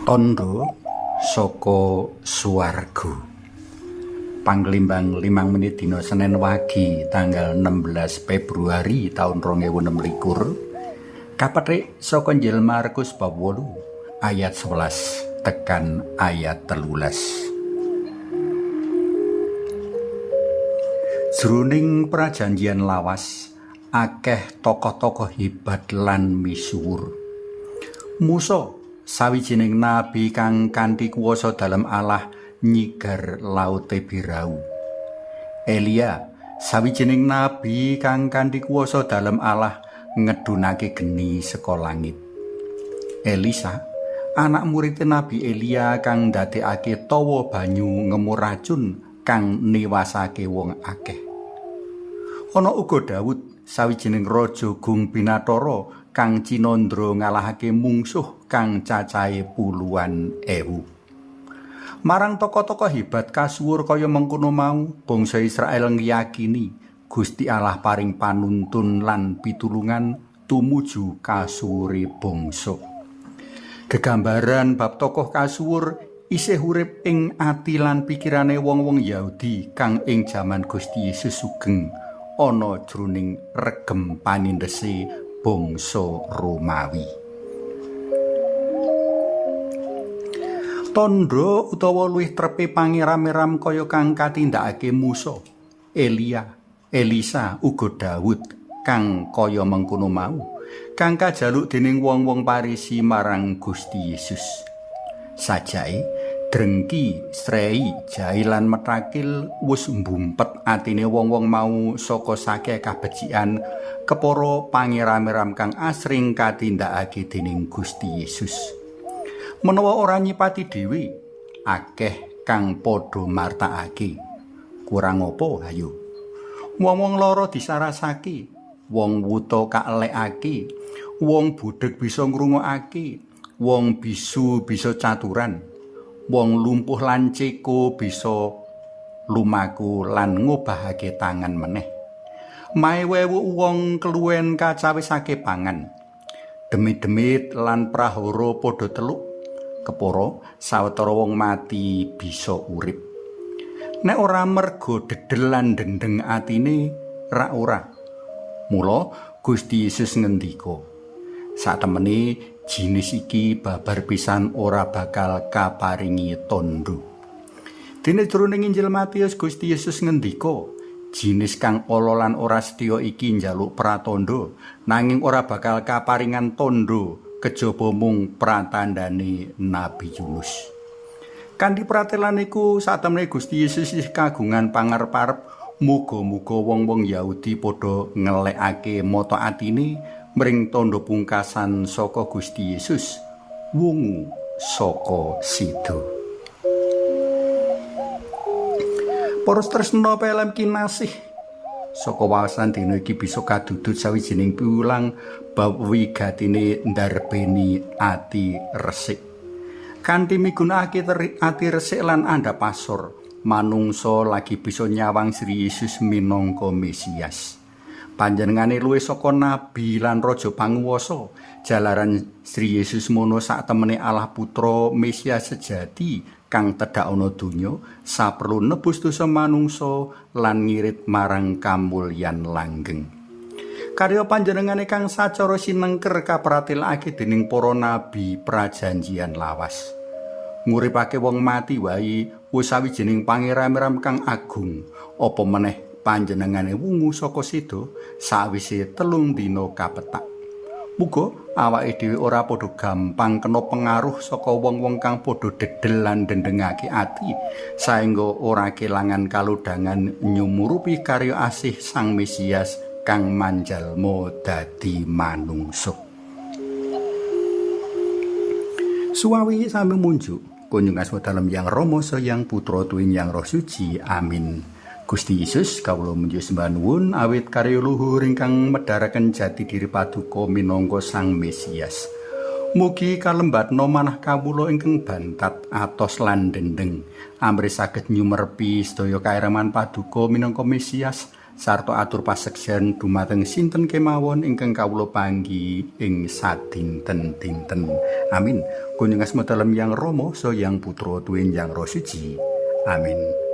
Tondo saka swarga. Panglimbang 5 menit dina Senin wagi tanggal 16 Februari taun 2026 kapethik saka Injil Markus bab 8 ayat 11 tekan ayat 13. Jroning prajanjian lawas akeh tokoh-tokoh hebat lan misuwur. Musa sawijining nabi kang kanthi kuwasa dalem Allah nyigar laute Birau. Elia sawijining nabi kang kanthi kuwasa dalem Allah ngedunake geni saka langit. Elisa anak murid Nabi Elia kang ndadekake tawa banyu ngemu racun kang niwasake wong akeh. Ana uga Daud sawijining raja gung binathara kang cinandra ngalahake mungsuh kang cacahe puluhan ewu. Marang tokoh-tokoh hebat kasuwur kaya mengkono mau, bangsa Israel ngiyakini Gusti Allah paring panuntun lan pitulungan tumuju kasuwure bangsa. Gegambaran bab tokoh kasuwur isih urip ing ati lan pikirane wong-wong Yahudi kang ing jaman Gusti Yesus sugeng ana jroning regem panindhese bangsa Romawi. Tandha utawa luwih trepe pangeram-eram kaya kang katindakake Musa, Elia, Elisa uga Daud kang kaya mengkono mau, kang kajaluk dening wong-wong Parisi marang Gusti Yesus. Sajake drengki, srei, jahe lan metakil wis mbumpet atine wong-wong mau saka sake kabecikan kepara pangeram-eram kang asring katindakake dening Gusti Yesus. Menawa ora nyipati dhewe, akeh kang padha martakake. Kurang apa hayo? Wong-wong lara disarasake, wong wuta kalekake, wong budheg bisa ngrungokake, wong bisu bisa caturan, wong lumpuh lan ceko bisa lumaku lan ngobahake tangan meneh. Maewu wong keluwen kacawisake pangan. Demit-demit lan prahara padha teluk. Kepara sawetara wong mati bisa urip. Nek ora merga dedel lan dendeng atine, rak ora. Mula Gusti Yesus ngendika, satemene jinis iki babar pisan ora bakal kaparingi tandha. Dene jroning Injil Matius Gusti Yesus ngendika, jinis kang ala lan ora setya iki njaluk pratandha, nanging ora bakal kaparingan tandha kejaba mung pratandhane Nabi Yunus. Kanthi pratelan iku satemene Gusti Yesus isih kagungan pangarep-arep muga-muga wong-wong Yahudi padha ngelekake mata atine mring tandha pungkasan saka Gusti Yesus, wungu saka sida. Para tresna PLM kinasih, saka wawasan dina iki bisa kadudut sawijining piwulang bab wigatine ndarbeni ati resik. Kanthi migunakake ati resik lan andhap asor, manungsa lagi bisa nyawang Sri Yesus minangka Mesias. Panjenengane luwih saka nabi lan raja panguwasa, jalaran Sri Yesus mono saktemene Allah Putra Mesias sejati kang tedhak ana donya saperlu nebus dosa manungsa lan ngirit marang kamulyan langgeng. Karya panjenengane kang sacara sinengker kapratelake dening para nabi prajanjian lawas. Nguripake wong mati wae wis sawijining pangeram-eram kang agung, apa meneh panjenengane wungu saka seda sawise 3 dina kapetak. Muga awake dhewe ora padha gampang kena pengaruh saka wong-wong kang padha dedel lan dendengake ati, saengga ora kelangan kalodhangan nyumurupi karya asih Sang Mesias kang manjalma dadi manungsa. Suwawi sami munjuk, kunjung asma dalem Yang Rama Sang Putra tuwin Yang Roh Suci. Amin. Gusti Yesus, kawula munjuk sembah nuwun awit karya luhur ingkang medharaken jati diri paduka minangka Sang Mesias. Mugi kalembatna manah kawula ingkang bantat atos lan dendeng, amrih saged nyumerpi sedaya kaereman paduka minangka Mesias Sarta atur paseksen dumateng sinten kemawon ingkang kawula panggi ing sadinten-dinten. Amin. Kunjung asma dalem Yang Rama, Saha Yang Putra, tuwin Yang Roh Suci. Amin.